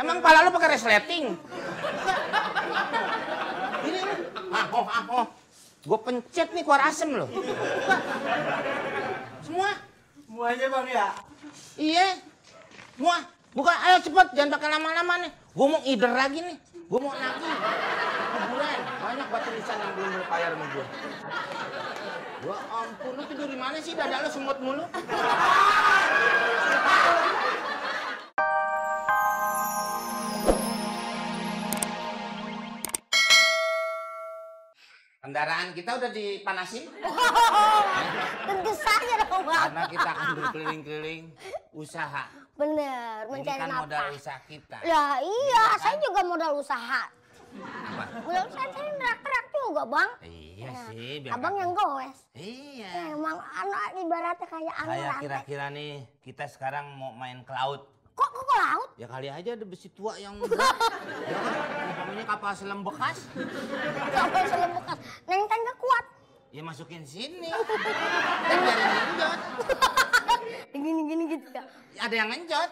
Emang pala lu pakai resleting? Ini lu. Gue pencet nih keluar asem loh. Semua. Semuanya bang ya? Iya. Semua. Buka, ayo cepet, jangan pakai lama-lama nih. Gue mau ider lagi nih. Gue mau nagih. Kuburan. Banyak buat tulisan yang belum lu bayar sama gue. Ya ampun, lu tidur di mana sih? Dada lu semut mulu. Kendaraan kita udah dipanasin? Tentu saja dong, Bang. Karena kita akan berkeliling-keliling usaha. Bener, mencari Ini kan nafkah. modal usaha kita. Ya iya, Iya kan? saya juga modal usaha. Apa? Modal usaha saya gerak-gerak juga, Bang. Iya Nah, sih, biar Abang kata- yang goes. Iya. Ya, emang anak ibaratnya kayak anak Kayak rantai. kira-kira nih, kita sekarang mau main ke laut. Kok ke laut? Ya kali aja ada besi tua yang berat. Ya kan? Namanya kapal selam bekas. Kapal selam bekas. Neng tangga kuat. Ya masukin sini. Dan biar yang ngenjot. Gini-gini gitu ya. Ada yang ngenjot.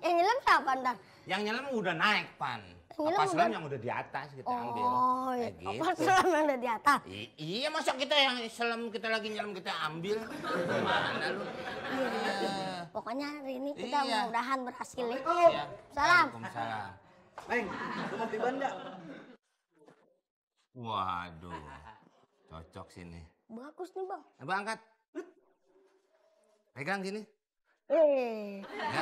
Yang nyelam siapa ntar? Yang nyelam udah naik, Pan. Nyelam Kapal selam udah- yang udah di atas kita ambil. Oh, iya. Kayak Kapal gitu. selam yang ada di atas. Iya, masa kita yang selam kita lagi nyelam kita ambil? Gimana lu? Iya. Pokoknya hari ini kita Iya. mudah-mudahan berhasil ya. Iya. Salam. Waalaikumsalam. Neng, lu mau tiban nggak? Waduh, cocok sini. Bagus nih, Bang. Coba angkat. Pegang sini. Ya.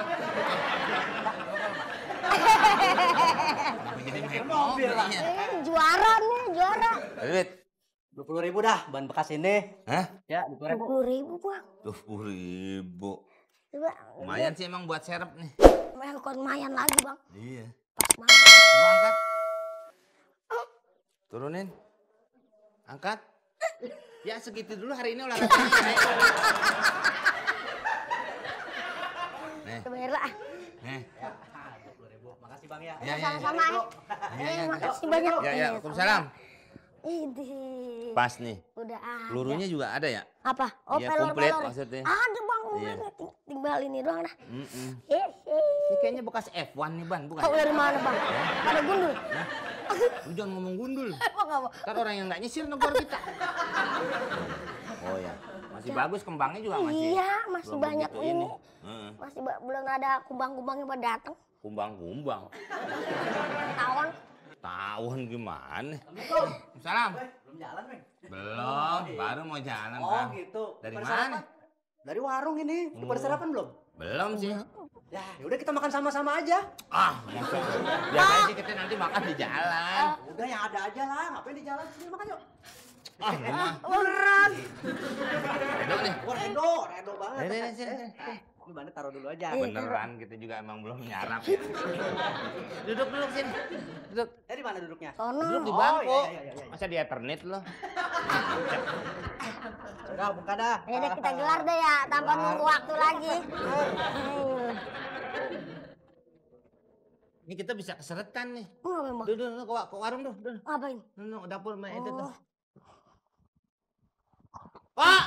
Jadi naik mobil lah. Juara nih, juara. Duit. 20.000 dah, ban bekas ini. Hah? Ya, 20.000. 20.000, Bang. 20.000. Coba. Lumayan sih emang buat serep nih. Melkon mayan lagi, Bang. Iya. Pas banget. Coba angkat. Turunin. Angkat. Ya segitu dulu hari ini olahraganya. Nih. Coba lah. Nih. Ya, 20.000. Makasih bang ya. Ya, ya, Sama-sama ya. Ya, ya. Makasih banyak. Ya, ya. Waalaikumsalam. Ini. Pas nih. Udah ada. Pelurunya juga ada ya? Apa? Oh, Iya, pelor komplit pelor. maksudnya. Ada, Bang. Iya. Tinggal ini doang dah. Ini kayaknya bekas F1 nih, Ban, bukan? Kau dari mana, Bang? Pada gundul. Lu jangan ngomong gundul. Emang apa? Ntar orang yang nggak nyisir negor kita. Oh ya, masih bagus kembangnya juga masih. Iya, masih belum banyak begitu ini. Heeh. Masih belum ada kumbang-kumbangnya pada datang. Kumbang-kumbang. Tawon. Tawon gimana? Salam. Belum jalan, Neng. Belum, baru mau jalan, Oh, Bang. gitu. Dari Pada mana? sarapan? Dari warung ini. Lu pada sarapan belum? Belum sih. Ya, yaudah kita makan sama-sama aja. Masa. Biar aja kita nanti makan di jalan. Udah yang ada aja lah. Ngapain di jalan? Sini makan yuk. Gimana? Beneran. Duduk nih. Wah, redo banget. Nih, sini. Ini bannya taruh dulu aja. Beneran kita juga emang belum nyarap ya. Duduk sini. Duduk. Di mana duduknya? Duduk Sono. di Oh, bangku. iya. Masa di Ethernet lo? Udah, buka dah. Ya udah kita gelar deh ya, tanpa nunggu waktu lagi. Ini kita bisa keseretan nih. Oh, memang. Duduk ke warung tuh. Duduk. Ngapain? Duduk dapur mbak itu tuh. Oh. Pak!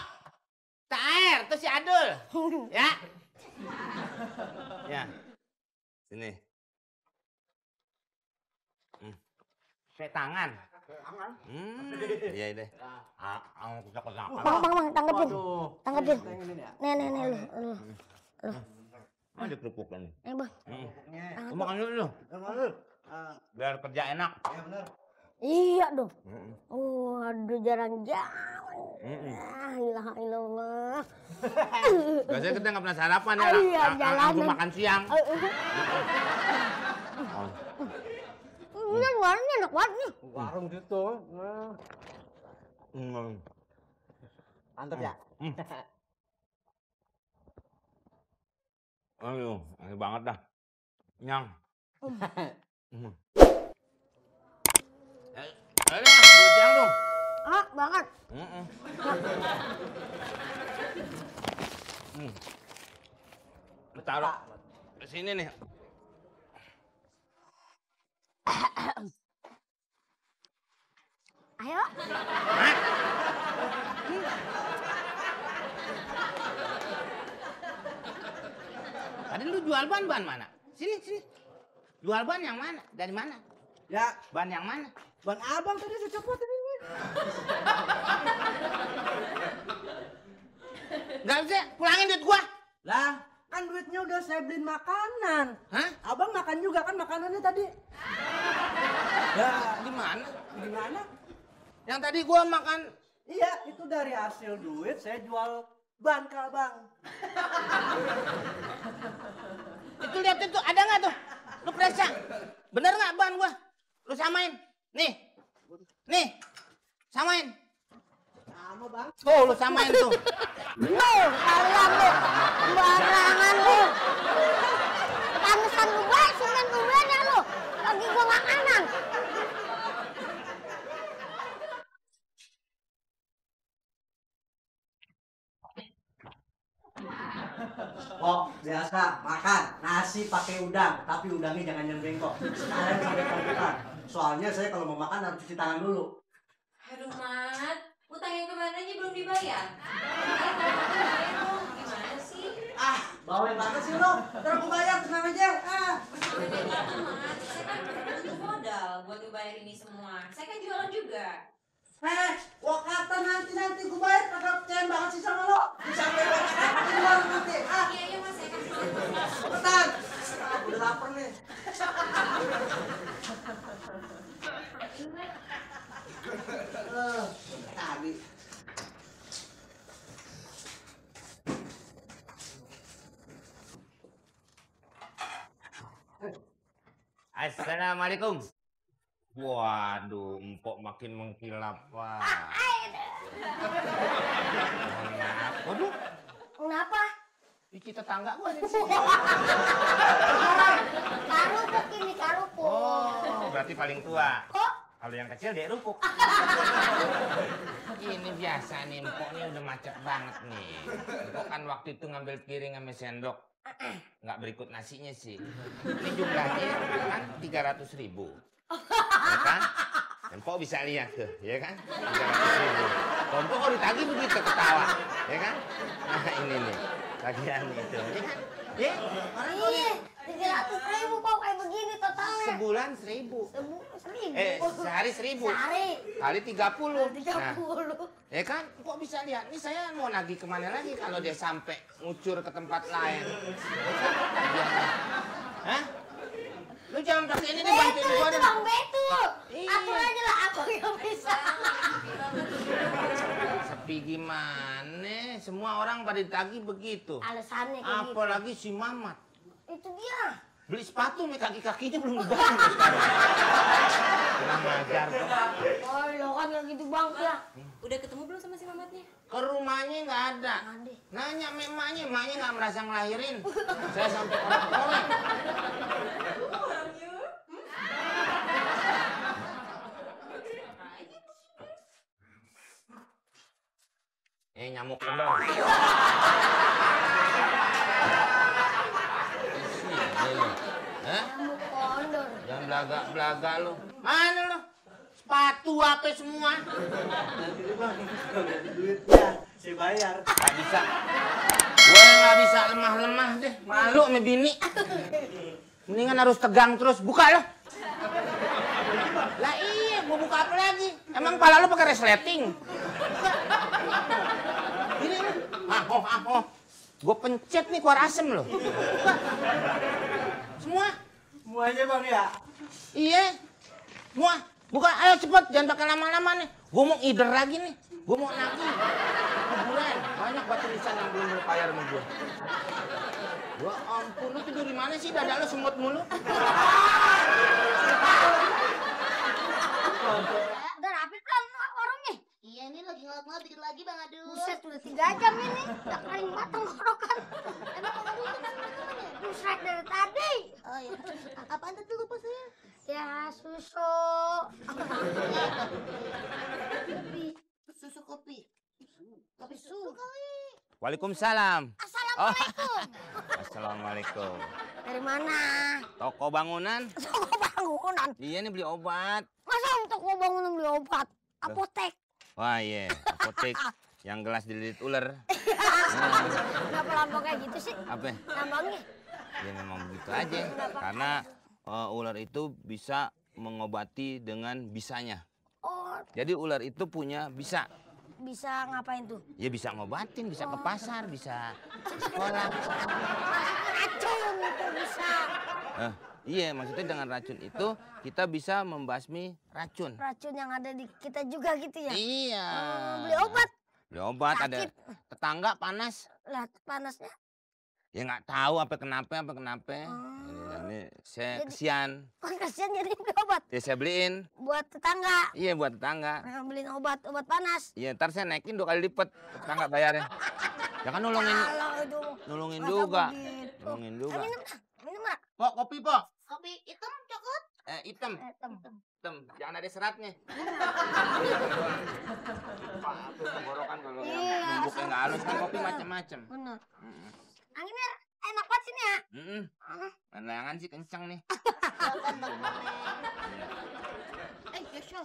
Taer, tuh si Adul. Ya. Ya. Sini. Kayak tangan. Iya deh. Kita ke belakang. Bang, tanggepin. Waduh. Tanggepin. Pengen ini ya? Nih, lu. Ada kerupuknya nih. Bang. Lu makan dulu. Biar kerja enak. Iya, bener. Iya dong. Waduh, jarang-jarang. Ilaha illallah. Biasanya kita nggak pernah sarapan ya. Iya, Langsung jalanan. makan siang. Ini warnanya enak banget nih. Warung gitu. Mantap ya? Aduh, enak banget dah. Nyang. Ayo deh, duduk siang dong. Banget. Taruh di sini nih. Ayo. Tadi lu jual ban mana? Sini. Jual ban yang mana? Dari mana? Ya, Ban yang mana? ban abang tadi saya copot ini. Nggak bisa, pulangin duit gua. Lah, kan duitnya udah saya beliin makanan. Hah? Abang makan juga kan makanannya tadi. Ya, Di mana? gimana? Yang tadi gua makan. Iya, itu dari hasil duit saya jual ban ke abang. Itu lihat itu, ada nggak tuh? Lu periksa. Bener nggak ban gua? Lu samain. Nih. Samain. Sama bang. Tuh, lu samain tuh. Lu, kalian lu. Sembarangan lu. Pantesan lu baik, seneng lu banyak lu. Bagi gua makanan. Oh, biasa makan nasi pakai udang, tapi udangnya jangan yang bengkok. Sekalian sampai komputer. Soalnya saya kalau mau makan harus cuci tangan dulu. Aduh, Mat. Utang yang kemarin aja belum dibayar. Bayar dong. Gimana sih? Bawel banget sih lo. Ntar aku bayar, tenang aja. Udah gitu, Mat. Saya kan butuh modal buat ngebayar ini semua. Saya kan jualan juga. Gua kata nanti gua bayar, kagak percaya banget sih sama lo. Sampai banyak nanti. Iya, Mas. Saya kasih. Cepetan. Udah lapar nih. Tadi. Assalamualaikum. Waduh, empok makin mengkilap, Pak. Waduh, Kenapa? ini tetangga gua di sini. Karupuk ini, karupuk. Oh, berarti paling tua. Kok? Kalau yang kecil dia rupuk. Ini biasa nih, empok nih udah macet banget nih. Empok kan waktu itu ngambil piring sama sendok. Nggak berikut nasinya sih. Ini jumlahnya kan 300.000. Ya kan? Empok bisa lihat tuh, ya kan? 300.000. Empok kalau ditagih begitu ketawa, ya kan? Nah ini nih, tagihan itu, ya kan? Ya, orang kalau Iya, 300.000 kok kayak begini totalnya. sebulan 1.000. 1.000. Sehari 1.000. Sehari. Kali 30. 30. Ya kan? Kok bisa lihat? Ini saya mau nagih kemana lagi kalau dia sampai ngucur ke tempat lain? Hah? Lu jangan pakai ini deh, bantuin Betul gua itu deh. Bang, betul. Iya. Atur aja lah, aku yang bisa. Sepi gimana? Semua orang pada ditagih begitu. Alasannya kayak gitu. Apalagi si Mamat. Itu dia. Beli sepatu nih kaki-kakinya belum dibayar sekarang. Kurang ajar tuh. Oh, lo kan nggak gitu Bang ya. Udah ketemu belum sama si Mamatnya? Ke rumahnya nggak ada. Ade. Nanya sama emaknya nggak merasa ngelahirin. Saya sampai korek-korek. Nyamuk kendor. Hah? Kamu kondor. Jangan belaga-belaga lu. Mana lu? Sepatu apa semua? Nanti deh bang, duitnya saya bayar. Gak bisa. Gua nggak bisa lemah-lemah deh. Malu sama bini. Mendingan harus tegang terus. Buka lo. Lah iya, gua buka apa lagi? Emang pala lu pakai resleting? Buka. Ini lu. Oh. Gua pencet nih keluar asem lo. Buka. Semua. Semuanya bang ya. Iya. Semua. Buka, ayo cepet. Jangan pakai lama-lama nih. Gua mau ider lagi nih. Gua mau nagih. Kuburan. Banyak batu nisan yang belum lu bayar sama gua. Ya ampun, lu tidur di mana sih? Dada lu semut mulu. Udah rapi belum warungnya? Iya nih lagi ngelap-ngelap dikit lagi Bang Adul. Buset, udah 3 jam ini. Udah kering batang korokan. Emang Bang Adul kan namanya? Buset dari tadi. Oh iya. Apaan tadi lupa saya? Ya, susu. Kopi. Susu kopi. Kopi susu kali. Waalaikumsalam. Assalamualaikum. Assalamualaikum. Dari mana? Toko bangunan? Toko bangunan. Iya nih beli obat. Masa toko bangunan beli obat? Apotek. Wah iya, apotek yang gelas dililit ular. Kenapa lambang kayak gitu sih? Apa? Lambangnya? Ya memang begitu aja. Karena ular itu bisa mengobati dengan bisanya. Oh, Jadi ular itu punya bisa. bisa ngapain tuh? Ya bisa ngobatin, bisa ke pasar, bisa ke sekolah. Racun itu bisa. Iya, maksudnya dengan racun itu kita bisa membasmi racun. Racun yang ada di kita juga gitu ya? Iya. Beli obat. Beli obat, ada Sakit. tetangga panas. Lah panasnya. Ya nggak tahu apa kenapa. Ini saya Jadi- kesian. Oh, kasihan jadi beli obat. Ya saya beliin. Buat tetangga. Iya buat tetangga. Beliin obat panas. Iya ntar saya naikin 2 kali lipat tetangga bayarnya. Ya kan nolongin Kalau itu. nolongin masa juga. begitu? Nolongin juga. Minum dah. Minum dah. Pok, kopi, Pok. Kopi hitam coklat. Hitam. Hitam. Jangan ada seratnya. Pak, tenggorokan kalau yang Iya, numbuknya nggak halus kan kopi macam-macam. Bener. Anginnya enak banget sini ya. Pandangan sih kencang nih. Yosha.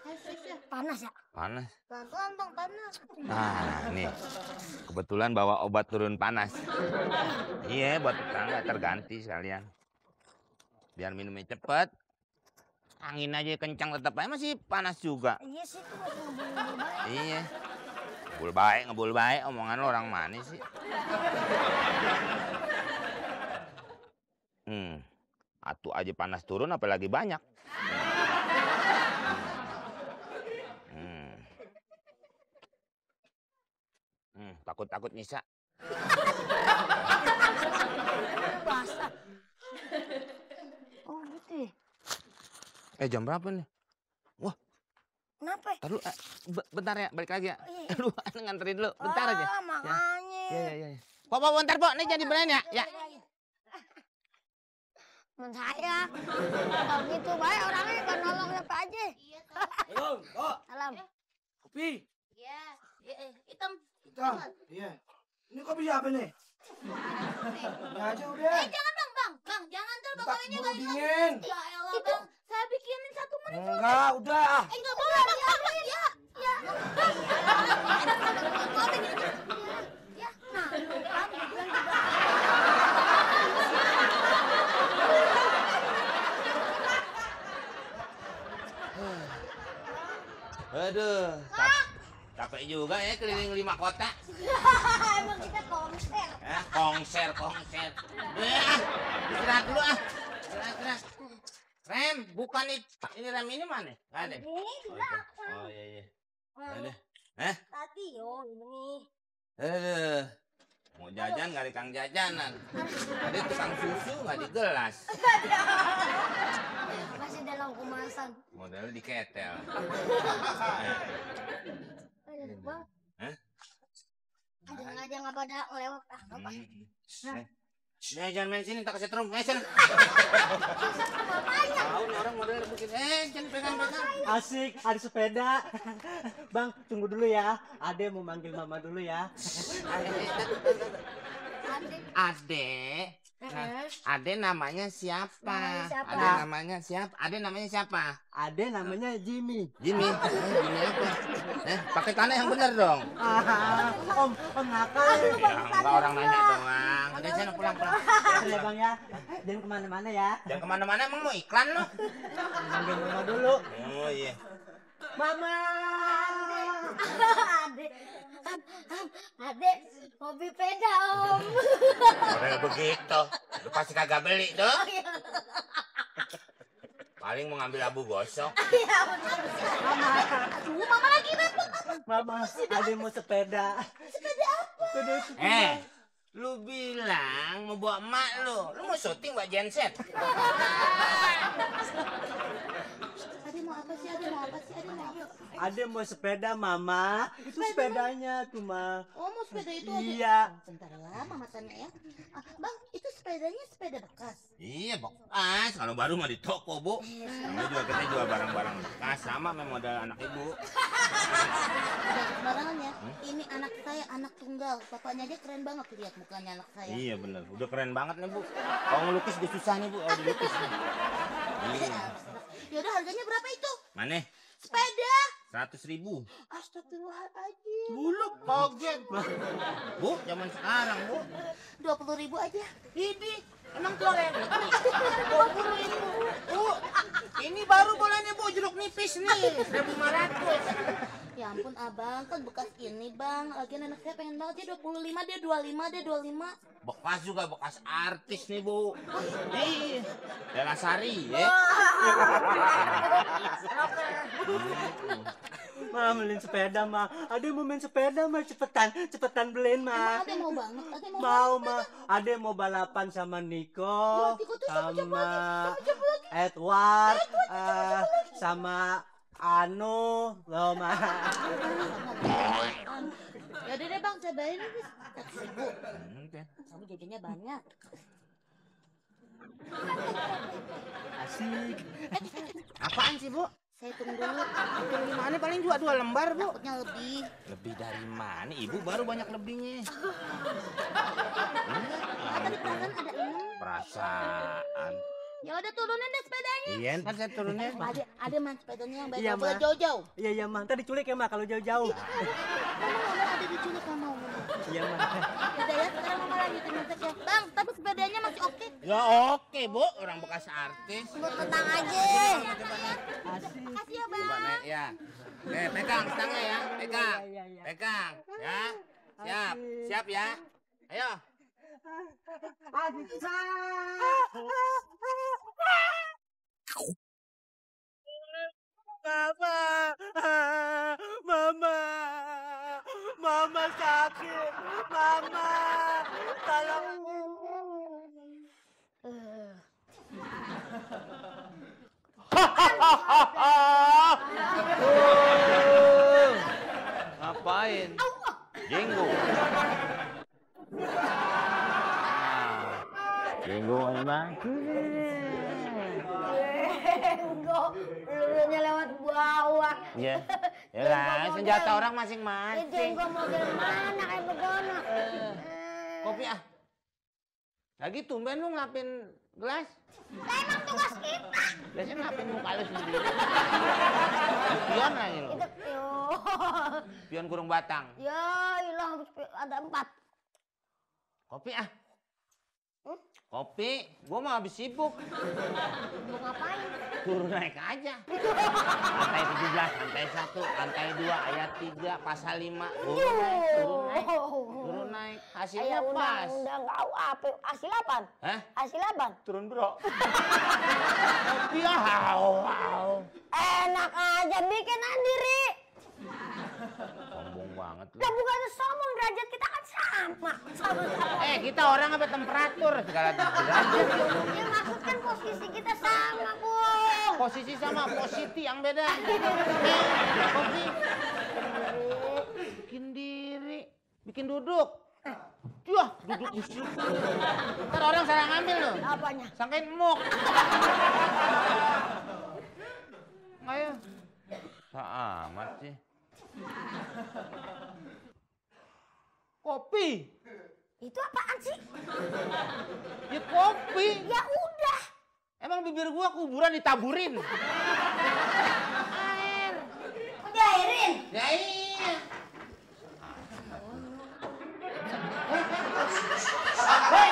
Yosha. Panas ya. Panas. Pelan-pelan bang, panas. Nah, nih. Kebetulan bawa obat turun panas. Iya, buat tetangga terganti sekalian. Biar minumnya cepet. Angin aja kencang tetap aja masih panas juga. Iya sih tuh masih ngebul-ngebul banget. Iya. Ngebul baik, omongan lo orang mana sih? Atu aja panas turun apalagi banyak. Takut nyisa. Basah. Oh gitu ya. Jam berapa nih? Wah, Kenapa? ntar dulu. Bentar ya, balik lagi ya. Iya. Aduh, nganterin dulu. Bentar aja. Makanya. Iya. Pok, bentar, Pok. Nih jangan dibelain ya. Ya. Men saya. Kalau gitu baik orangnya kan nolong siapa aja. Iya tahu. Halo, Kok. Salam. Kopi. Iya. Hitam. Hitam. Iya. Ini kopi siapa nih? Ini aja udah. Jangan bang. Bang, jangan ntar Entar bakalannya buru nggak dingin. Ya elah bang, saya bikinin 1 menit. Enggak, udah. Nggak boleh bang, apa ya? Ya. Ya, nah, lu kan bilang juga. Aduh, capek juga ya keliling 5 kota. Emang kita konser. Konser. Istirahat dulu ah. Istirahat. Rem, bukan ini rem ini mana? Nggak ada. Ini di belakang. Oh iya. Ada. Tadi yo ini. Aduh. Mau jajan nggak di kang jajanan. Tadi tukang susu nggak di gelas. Masih dalam kemasan. Modelnya di ketel. Bang. Hah? Aja nggak pada lewat ah. Apa? Jangan main sini, tak kesetrum. Sana. Tahu nih orang modelnya begitu. Jangan pegang. Asik, ada sepeda. Bang, tunggu dulu ya. Ade mau manggil mama dulu ya. Ade. Ade namanya siapa? Namanya siapa? Ade namanya siapa? Ade namanya Jimmy. Jimmy. Jimmy apa? Pakai tanah yang benar dong. Om nakal. Ya, enggak orang nanya doang. Udah sana pulang. Ya bang ya, jangan kemana-mana ya. Jangan kemana-mana, emang mau iklan lo? Manggil mama dulu. Oh iya. Mama. Adek, hobi peda om. Model begitu. Lu pasti kagak beli dong. Paling mau ngambil abu gosok. Mama lagi repot. Mama, Ade mau sepeda. Sepeda apa? Lu bilang mau bawa emak lu. Lu mau syuting buat genset. Ade mau apa sih? Ade mau sepeda, Mama. Itu sepedanya tuh, Ma. Oh, mau sepeda itu aja. Iya. Bentar ya, Mama tanya ya. Bang, itu sepedanya sepeda bekas. Iya, bekas. Kalau baru mah di toko, Bu. Namanya juga kita jual barang-barang bekas sama sama modal anak ibu. Sembarangan ya. Ini anak saya, anak tunggal. Bapaknya aja keren banget lihat mukanya anak saya. Iya bener, udah keren banget nih Bu. Kalau ngelukis udah susah nih Bu, kalau dilukis. Iya. Yaudah harganya berapa itu? Mana? Sepeda. 100.000. Astagfirullahaladzim. Buluk kaget. Bu, zaman sekarang, Bu. 20.000 aja. Ini emang goreng. 20.000. Bu, ini baru bolanya, Bu, jeruk nipis nih. 1.500. Ya ampun abang, kan bekas ini bang. Lagian anak saya pengen banget dia 25, dia 25, dia 25. Bekas juga, bekas artis nih, Bu. Ih, Bella Sari, ya. Ma, beliin sepeda, Ma. Ade mau main sepeda, Ma. Cepetan beliin, Ma. Emang ada mau banget, ada mau Mau, banget. Ma. Ade mau balapan sama Niko, Ya, Niko tuh siapa sama lagi? Edward, sama Anu, loh, Ma. Ya udah deh bang, saya bayarin ini 100.000. Oke. Kamu jajannya banyak. Asik. Apaan sih, Bu? Saya hitung dulu. Hitung gimana? Paling juga 2 lembar, Bu. Takutnya lebih. Lebih dari mana? Ibu baru banyak lebihnya. Tadi perasaan ada 6. Perasaan. Ya udah turunin deh sepedanya. Iya, ntar saya turunnya. Ada man sepedanya yang baik. Iya, Nggak boleh Ma. jauh-jauh. Iya, Ma. Ntar diculik ya, Ma, kalau jauh-jauh. Mama nggak mau ada diculik sama mama. Iya, Ma. Udah ya, sekarang mama lanjutin masak ya. Bang, tapi sepedanya masih oke. Ya oke, Bu. Orang bekas artis. Buat tenang aja. Asik. Makasih ya bang. Coba naik ya. Pegang stangnya ya. Pegang. Pegang. Ya. Siap. Siap ya. Ayo. Mama, Mama sakit, Mama, tolong. Ngapain? Jenggo. Jenggo emang. Enggak, pelurunya lewat bawah. Iya. Ya lah, senjata orang Itu masing-masing. enggak model mana kayak begono. Kopi ah. Lagi tumben lu ngelapin gelas. Lah emang tugas kita. Biasanya ngelapin muka lu sendiri. Pion lagi lu. Itu yo. Pion kurung batang. Ya, hilang ada 4. Kopi ah. Kopi, gua mau habis sibuk. Mau ngapain? Turun naik aja. Lantai 17, lantai 1, lantai 2, ayat 3, pasal 5. Turun naik, turun naik. Turun naik. Hasilnya Ayah pas. undang-undang kau apa? Hasil apaan? Hah? Hasil apaan? Turun bro. Kopi ah, wow. Enak aja bikin sendiri. Sombong banget lu. Lah bukannya sombong, derajat kita kan sama. Sama-sama. Kita orang apa temperatur segala derajat. Ya maksud kan posisi kita sama, Bung. Posisi sama posisi yang beda. Kopi. Bikin diri, bikin duduk. Yah, duduk di situ. Ntar orang salah ngambil loh. Apanya? Sangkain emuk. Ayo. Amat sih. Kopi. Itu apaan sih? Ya kopi. Ya udah. Emang bibir gua kuburan ditaburin. Air. Diairin. Ya iya. Hei!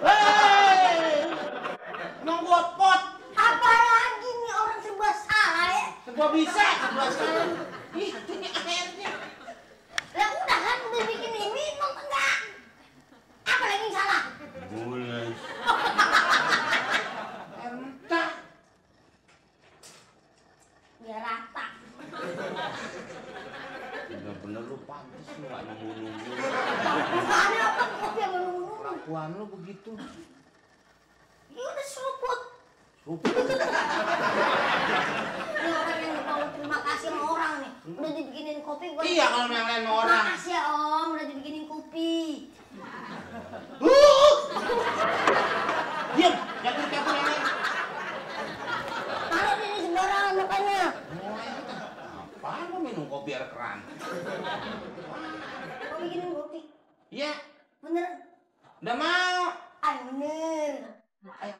Hei! Emang gua pot. Apalagi nih orang serba salah ya. Serba bisa, serba salah. Ih, ini airnya. Lah udah kan udah bikin ini mau enggak? Apa lagi yang salah? Bulas. Air mentah. Biar rata. Bener-bener lu pantas lu gak nunggu-nunggu. Bukannya apa kopi yang menunggu. Kelakuan lu begitu. Ya udah seruput. Rupanya Ini orang yang nggak mau terima kasih sama orang nih. Udah dibikinin kopi buat. iya kalau yang lain sama orang. Makasih ya Om, udah dibikinin kopi. Diam, jangan kepo yang lain. Taruh di sembarangan makanya. Apaan lu minum kopi air keran? Mau bikinin kopi? Iya, Bener? udah mau. Ah bener. Ayo.